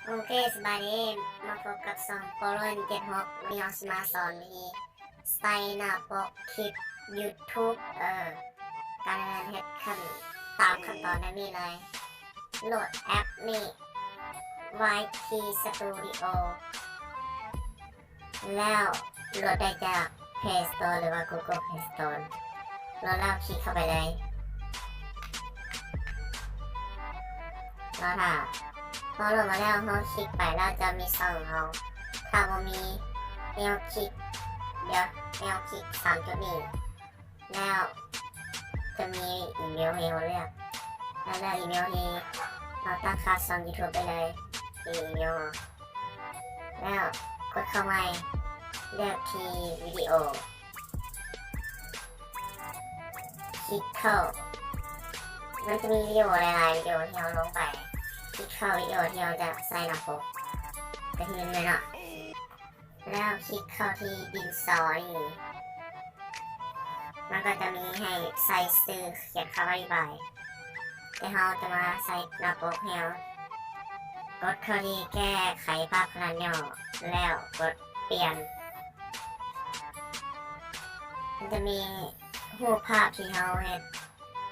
ໂອເຄ ສະບາຍດີ ມາພົບກັບຊ່ອງໂປໂລ ໜຶ່ງເຈັດຫົກ ມື້ນີ້ເຮົາຊິມາສອນວິທີໃສ່ໜ້າປົກຄລິບ YouTube ເອີ ການເຮັດຂັ້ນ ຕາມຂັ້ນຕອນແບບນີ້ເລີຍ. ໂຫຼດແອັບນີ້ ວາຍທີ Studio ແລ້ວໂຫຼດໄດ້ຈາກ Play Store ຫຼືວ່າ Google Play Store. ໂຫຼດແລ້ວຄລິກເຂົ້າໄປເລີຍ. ລໍຖ້າ. ພໍໂຫຼດມາແລ້ວ ເຮົາຄລິກໄປແລ້ວຈະມີຊ່ອງເຮົາ. ຖ້າບໍ່ມີ ໃຫ້ເຮົາຄລິກ ດຽວໃຫ້ເຮົາຄລິກສາມຈຸດນີ້ ແລ້ວຈະມີອີເມວໃຫ້ເຮົາເລືອກ. ແລ້ວເລືອກອີເມວທີ່ເຮົາຕັ້ງຄ່າຊ່ອງ YouTube ໄປເລີຍ ທີ່ອີເມວ. ແລ້ວກົດເຂົ້າໃໝ່ ເລືອກທີ່ວິດີໂອ. ຄລິກເຂົ້າ ມັນຈະມີວິດີໂອຫຼາຍໆ ວິດີໂອທີ່ເຮົາລົງໄປ. ຄລິກເຂົ້າວິດີໂອທີ່ເຮົາຈະໃສ່ໜ້າປົກ ກະທີ່ໜຶ່ງເລີຍເນາະ. ແລ້ວຄລິກເຂົ້າທີ່ດິນສໍນີ້ ມັນກໍຈະມີໃຫ້ໃສ່ຊື່ ຂຽນຄຳອະທິບາຍ. ແຕ່ເຮົາຈະມາໃສ່ໜ້າປົກໃຫ້ເຮົາ. ກົດເຂົ້າທີ່ແກ້ໄຂພາບຂະໜາດຫຍໍ້ ແລ້ວກົດປ່ຽນ. ມັນຈະມີຮູບພາບທີ່ເຮົາເຮັດ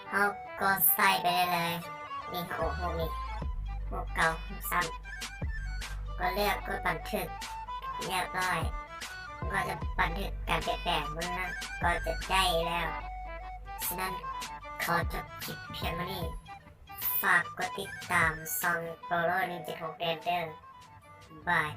ເຮົາກໍໃສ່ໄປໄດ້ເລີຍ. ນີ້ເຮົາເອົາຮູບນີ້ ຮູບເກົ່າ ຮູບຊ້ຳ ກໍເລືອກກົດບັນທຶກ ຮຽບຮ້ອຍ. ມັນກໍຈະບັນທຶກການປ່ຽນແປງ ມັນກໍຈະໄດ້ແລ້ວ. ສະນັ້ນ ຂໍຈົບຄລິບພຽງເທົ່ານີ້. ຝາກກົດຕິດຕາມຊ່ອງໂປໂລ ໜຶ່ງເຈັດຫົກ ແດ່ເດີ. ບາຍ.